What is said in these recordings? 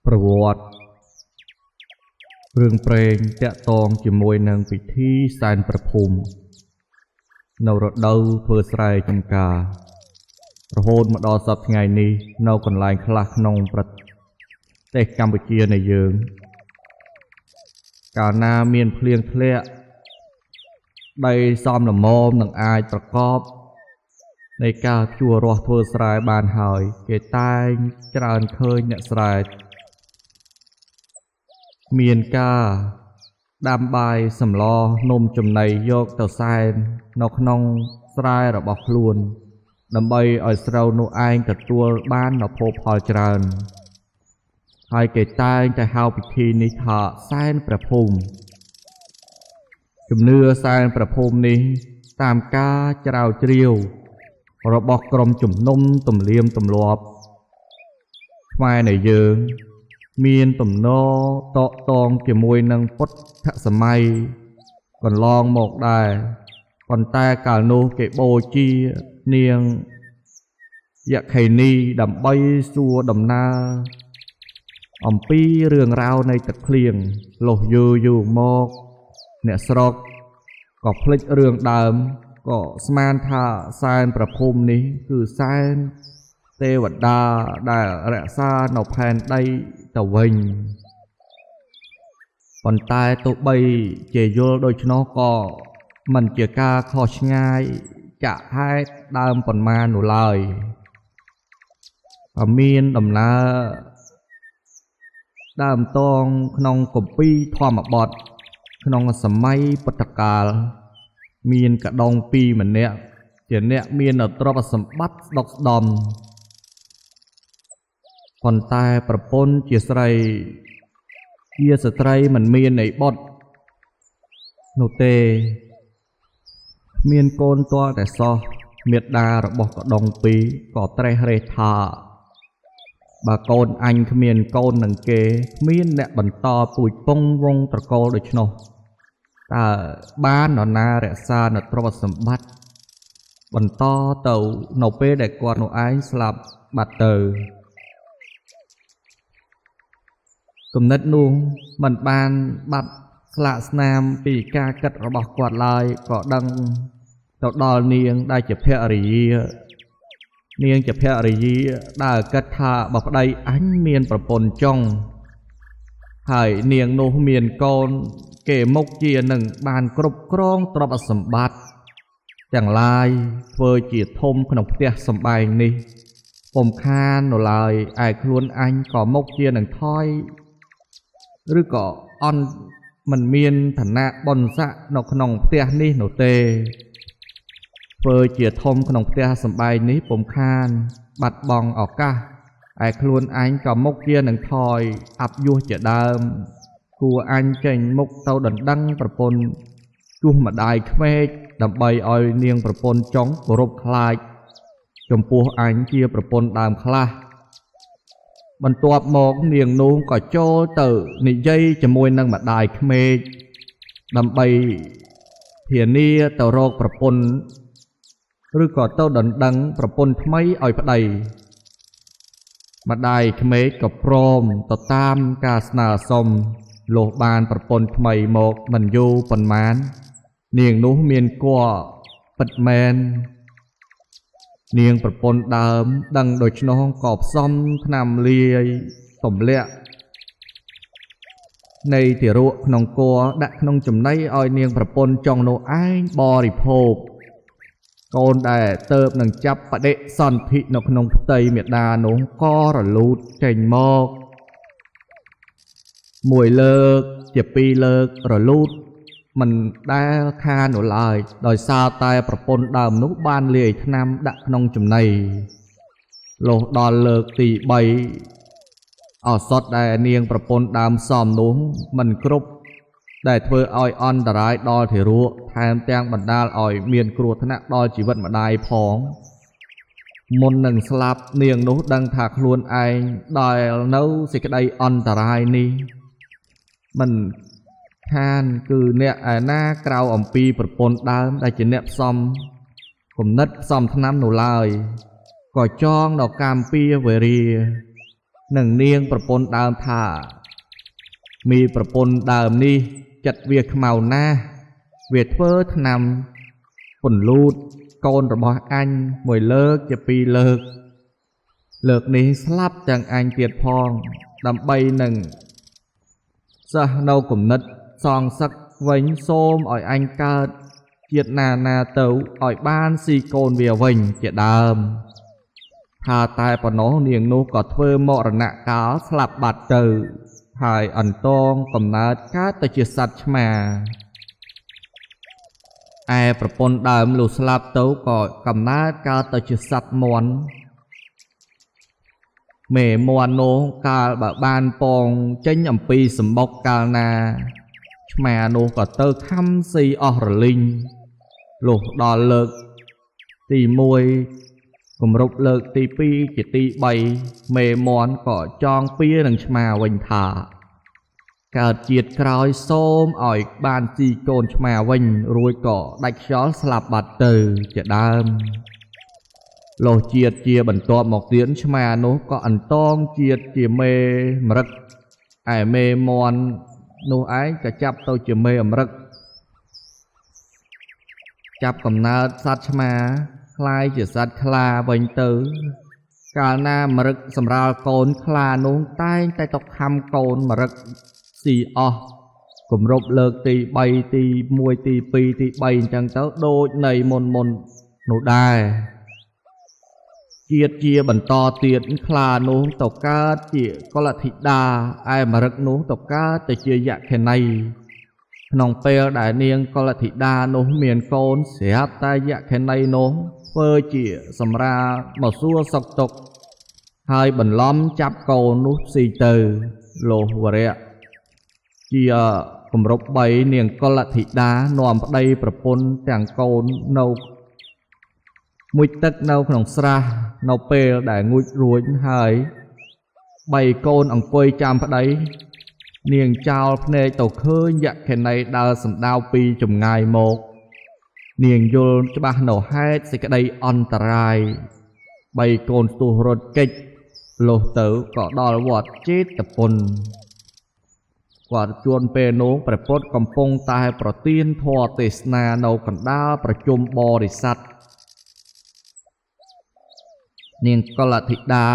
ប្រវត្តិរឿងព្រេងតាក់ទងជាមួយនឹងពិធីសែនព្រះភូមិនៅរដូវធ្វើស្រែចម្ការរហូតមកដល់សប្តាហ៍ថ្ងៃនេះនៅកន្លែងខ្លះក្នុងប្រទេសកម្ពុជានៃយើងកាលណាមានភ្លៀងធ្លាក់ដីសមល្មមនឹងអាចប្រកបនៃការភ្ជួររាស់ធ្វើស្រែបានហើយគេតែងច្រើនឃើញអ្នកស្រែមានការដាំបាយសម្លនំចំណីយកទៅសែននៅក្នុងស្រែរបស់ខ្លួនដើម្បីឲ្យស្រូវនោះឯងទទួលបាននូវភោគផលច្រើនហើយគេតែងតែហៅពិធីនេះថាសែនព្រះភូមិជំនឿសែនព្រះភូមិនេះតាមការច្រាវជ្រាវរបស់ក្រុមជំនុំទំនៀមទម្លាប់ខ្មែរនៃយើងមានទំនរតកតងជាមួយនឹងពុទ្ធសម័យកន្លងមកដែរប៉ុន្តែកាលនោះគេបូជានាងយក្ខិនីដើម្បីសួរដំណើរអំពីរឿងរ៉ាវនៃទឹកភ្លៀងលុះយូរយូរមកអ្នកស្រុកក៏ភ្លេចរឿងដើមក៏ស្មានថាសែនព្រះភូមិនេះគឺសែនទេវតាដែលរក្សានៅផែនដីទៅវិញប៉ុន្តែទោះបីជាយល់ដូច្នោះក៏មិនជាការខុសឆ្ងាយចាក់ហេតុដើមប៉ុន្មាននោះឡើយក៏មានដំណើរដើមតងក្នុងគម្ពីរធម្មបទក្នុងសម័យពុទ្ធកាលមានកដងពីរម្នាក់ជាអ្នកមានទ្រព្យសម្បត្តិស្ដុកស្ដំប៉ុន្តែប្រពន្ធជាស្រីជាស្ត្រីមិនមាននៃបុត្រនោះទេមានកូនទាល់តែសោះមេដារបស់កដងពីរក៏ត្រេះរេះថាបើកូនអញគ្មានកូននឹងគេគ្មានអ្នកបន្តពូជពងវងត្រកូលដូច្នោះតើបាននរណារក្សានៅទ្រព្យសម្បត្តិបន្តទៅនៅពេលដែលគាត់នោះឯងស្លាប់បាត់ទៅគំនិតនោះមិនបានបាត់ស្លាកស្នាមពីការគិតរបស់គាត់ឡើយក៏ដឹងទៅដល់នាងដែលជាភរិយានាងជាភរិយាដើរគិតថាបើប្តីអញមានប្រពន្ធចុងហើយនាងនោះមានកូនគេមុខជានឹងបានគ្រប់គ្រងទ្រព្យសម្បត្តិទាំងឡាយធ្វើជាធំក្នុងផ្ទះសម្បែងនេះពុំខាននៅឡើយឯខ្លួនអញក៏មុខជានឹងថយឬក៏អន់មិនមានឋានៈបុណ្យស័ក្តិនៅក្នុងផ្ទះនេះនោះទេធ្វើជាធំក្នុងផ្ទះសម្បែងនេះពុំខានបាត់បង់ឱកាសឯខ្លួនអញក៏មុខជានឹងថយអាប់យោះជាដើមគួរអញចេញមុខទៅដណ្ដឹងប្រពន្ធជួសម្ដាយក្មេកដើម្បីឲ្យនាងប្រពន្ធចុងគោរពខ្លាចចំពោះអញជាប្រពន្ធដើមខ្លះបន្ទាប់មកនាងនោះក៏ចូលទៅនិយាយជាមួយនឹងម្ដាយក្មេកដើម្បីធានាទៅរកប្រពន្ធឬក៏ទៅដណ្ដឹងប្រពន្ធថ្មីឲ្យប្តីម្ដាយក្មេកក៏ព្រមទៅតាមការស្នើសុំលុះបានប្រពន្ធថ្មីមកមិនយូរប៉ុន្មាននាងនោះមានគភ៌ពិតមែននាងប្រពន្ធដើមដឹងដូច្នោះក៏ផ្សំថ្នាំលាយទម្លាក់នៃទារកក្នុងគភ៌ដាក់ក្នុងចំណីឲ្យនាងប្រពន្ធចុងនោះឯងបរិភោគកូនដែលទៅនឹងចាប់បដិសន្ធិនៅក្នុងផ្ទៃមេដានោះក៏រលូតចេញមកមួយលើកជាពីរលើករលូតមិនដែលខាននោះឡើយដោយសារតែប្រពន្ធដើមនោះបានលាយថ្នាំដាក់ក្នុងចំណីលុះដល់លើកទី3ឱសថដែលនាងប្រពន្ធដើមសំនោះមិនគ្រប់ដែលធ្វើឲ្យអន្តរាយដល់ទារកថែមទាំងបណ្ដាលឲ្យមានគ្រោះថ្នាក់ដល់ជីវិតម្ដាយផងមុននឹងស្លាប់នាងនោះដឹងថាខ្លួនឯងដែលនៅសេចក្តីអន្តរាយនេះមិនខានគឺអ្នកឯណាក្រៅអំពីប្រពន្ធដើមដែលជាអ្នកផ្សំគំនិតផ្សំថ្នាំនោះឡើយក៏ចងដល់កម្មពៀវេរា នឹងនាងប្រពន្ធដើមថាមីប្រពន្ធដើមនេះចិត្តវាខ្មៅណាស់វាធ្វើថ្នាំពន្លូតកូនរបស់អញមួយលើកជាពីរលើកលើកនេះស្លាប់ទាំងអញទៀតផងដើម្បីនឹងសិស្សនៅគំនិតសងសឹកវិញសូមឲ្យអញកើតជាតិណាណាទៅឲ្យបានស៊ីកូនវាវិញជាដើមថាតែប៉ុណ្ណោះនាងនោះក៏ធ្វើមរណកាលស្លាប់បាត់ទៅហើយអន្តងកំណើតកើតទៅជាសត្វឆ្មាឯប្រពន្ធដើមលុះស្លាប់ទៅក៏កំណើតកើតទៅជាសត្វមាន់មេមាន់នោះកាលបើបានពងចេញអំពីសម្បុកកាលណាឆ្មានោះក៏ទៅខំស៊ីអស់រលីងលុះដល់លើកទី1គម្រប់លើកទី2ជាទី3មេមាន់ក៏ចងពៀនឹងឆ្មាវិញថាកើតជាតិក្រោយសូមឲ្យបានស៊ីកូនឆ្មាវិញរួចក៏ដាច់ខ្យល់ស្លាប់បាត់ទៅជាដើមលុះជាតិជាបន្ទាប់មកទៀតឆ្មានោះក៏អន្តងជាតិជាមេមរឹកឯមេមាន់នោះឯងក៏ចាប់ទៅជាមេអមរឹកចាប់កំណើតសត្វឆ្មាក្លាយជាសត្វខ្លាវិញទៅកាលណាមរឹកសម្រាលកូនខ្លានោះតែងតែទៅខំកូនមរឹកស៊ីអស់គម្រប់លើកទី3ទី1ទី2ទី3អញ្ចឹងទៅដូចនៃមុនមុននោះដែរជាតិជាបន្តទៀតខ្លានោះទៅកើតជាកុលធីតាឯមរឹកនោះទៅកើតទៅជាយក្ខិនីក្នុងពេលដែលនាងកុលធីតានោះមានកូនស្រាប់តែយក្ខិនីនោះធ្វើជាសម្រាលមកសួរសុខទុក្ខហើយបន្លំចាប់កូននោះស៊ីទៅលោះវរៈជាគម្រប់3នាងកុលធីតានាំប្តីប្រពន្ធទាំងកូននៅមួយទឹកនៅក្នុងស្រះនៅពេលដែលងូតរួចហើយបីកូនអង្គុយចាំប្តីនាងចោលភ្នែកទៅឃើញយក្ខិនីដើរសំដៅពីចម្ងាយមកនាងយល់ច្បាស់នៅហេតុសេចក្តីអន្តរាយបីកូនស្ទុះរត់គេចលុះទៅក៏ដល់វត្តចេតពុនគាត់ជួនពេលនោះព្រះពុទ្ធកំពុងតែប្រទានធម៌ទេសនានៅកណ្ដាលប្រជុំបរិស័ទនាងកុលធីតា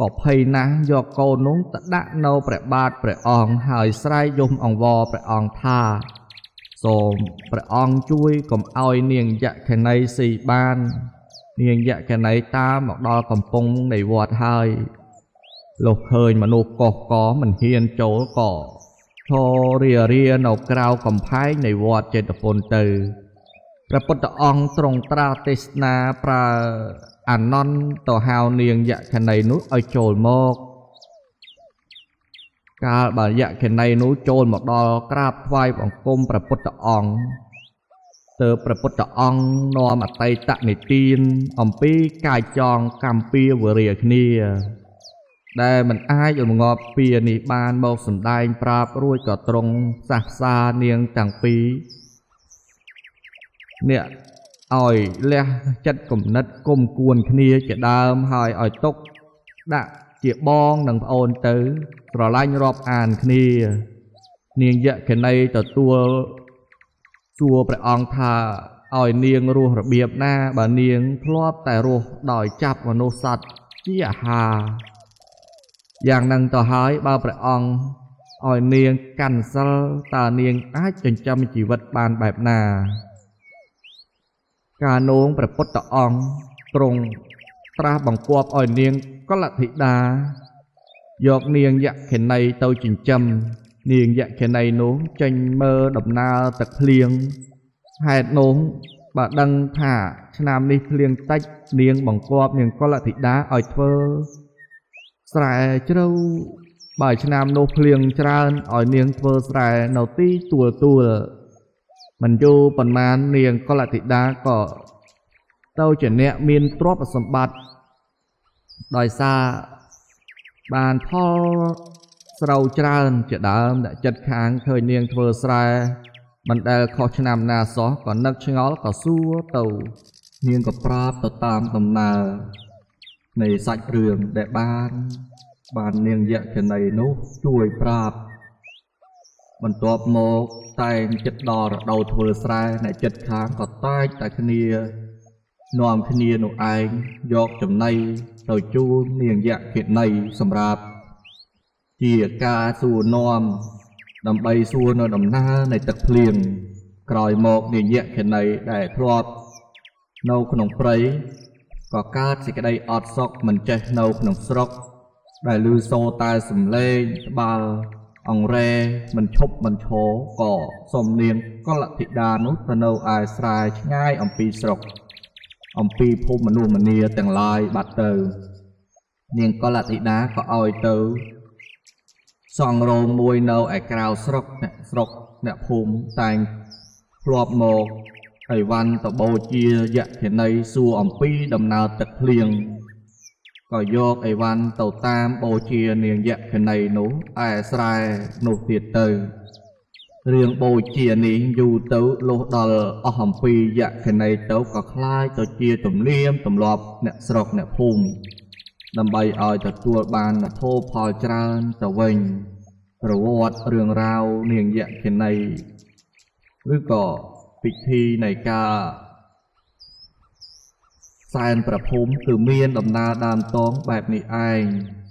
ក៏ភ័យណាស់យកកូននោះទៅដាក់នៅព្រះបាទព្រះអង្គហើយស្រែកយំអង្វរព្រះអង្គថាសូមព្រះអង្គជួយកុំឲ្យនាងយក្ខិនីស៊ីបាននាងយក្ខិនីតាមមកដល់កំពង់នៃវត្តហើយលុះឃើញមនុស្សកុះកមិនហ៊ានចូលក៏ឈររារានៅក្រៅកំផែងនៃវត្តចេតពុនទៅព្រះពុទ្ធអង្គទ្រង់ត្រាស់ទេសនាប្រើអានន្ទទៅហៅនាងយក្ខិនីនោះឲ្យចូលមកកាលបើយក្ខិនីនោះចូលមកដល់ក្រាបថ្វាយបង្គំព្រះពុទ្ធអង្គទើបព្រះពុទ្ធអង្គនាំអតីតនិទានអំពីកាយចងកម្មពៀវរាគ្នាដែលមិនអាចរងាប់ពៀនេះបានមកសម្ដែងប្រាប់រួចក៏ទ្រង់សះផ្សានាងទាំងពីរអ្នកឲ្យលះចិត្តគំនិតគុំគួនគ្នាជាដើមហើយឲ្យទុកដាក់ជាបងនិងប្អូនទៅស្រឡាញ់រាប់អានគ្នានាងយក្ខិនីទទួលសួរព្រះអង្គថាឲ្យនាងរស់របៀបណាបើនាងធ្លាប់តែរស់ដោយចាប់មនុស្សសត្វជាអាហារយ៉ាងនឹងទៅហើយបើព្រះអង្គឲ្យនាងកាន់សិលតើនាងអាចចិញ្ចឹមជីវិតបានបែបណាកាលនោះព្រះពុទ្ធអង្គទ្រង់ត្រាស់បង្គាប់ឲ្យនាងកុលធីតាយកនាងយក្ខិនីទៅចិញ្ចឹមនាងយក្ខិនីនោះចេញមើលដំណើរទឹកភ្លៀងហេតុនោះបើដឹងថាឆ្នាំនេះភ្លៀងតិចនាងបង្គាប់នាងកុលធីតាឲ្យធ្វើស្រែជ្រៅបើឆ្នាំនោះភ្លៀងច្រើនឲ្យនាងធ្វើស្រែនៅទីទួលទួលមិនយូរប៉ុន្មាននាងកុលធីតាក៏ទៅជាអ្នកមានទ្រព្យសម្បត្តិដោយសារបានផលស្រូវច្រើនជាដើមអ្នកចិត្តខាងឃើញនាងធ្វើស្រែមិនដែលខុសឆ្នាំណាសោះក៏នឹកឆ្ងល់ក៏សួរទៅនាងក៏ប្រាប់ទៅតាមដំណើរនៃសាច់រឿងដែលបាន បាននាងយក្ខិនីនោះជួយប្រាប់បន្ទាប់មកតែងចិត្តដល់រដូវធ្វើស្រែអ្នកចិត្តខាងក៏តែកតែគ្នានាំគ្នានោះឯងយកចំណីទៅជូននាងយក្ខិនីសម្រាប់ជាការសួរនាំដើម្បីសួរនៅដំណើរនៃទឹកភ្លៀងក្រោយមកនាងយក្ខិនីដែលធ្លាប់នៅក្នុងព្រៃក៏កើតសេចក្តីអត់សុខមិនចេះនៅក្នុងស្រុកដែលឮសូរតែសំឡេងត្បាល់អង្រែមិនឈប់មិនឈរក៏សុំនាងកុលធីតានោះទៅនៅឯស្រែឆ្ងាយអំពីស្រុកអំពីភូមិមនុស្សម្នាទាំងឡាយបាត់ទៅនាងកុលធីតាក៏ឲ្យទៅសង់រោងមួយនៅឯក្រៅស្រុកអ្នកស្រុកអ្នកភូមិតែងធ្លាប់មកអីវ៉ាន់ទៅបូជាយក្ខិនីសួរអំពីដំណើរទឹកភ្លៀងក៏យកអីវ៉ាន់ទៅតាមបូជានាងយក្ខិនីនោះឯស្រែនោះទៀតទៅរឿងបូជានេះយូរទៅលុះដល់អស់អំពីយក្ខិនីទៅក៏ក្លាយទៅជាទំនៀមទម្លាប់អ្នកស្រុកអ្នកភូមិដើម្បីឲ្យទទួលបាននធផលច្រើនទៅវិញប្រវត្តិរឿងរ៉ាវនាងយក្ខិនីឬក៏ពិធីនៃការសែនព្រះភូមិគឺមានដំណើរដើមតងបែបនេះឯង។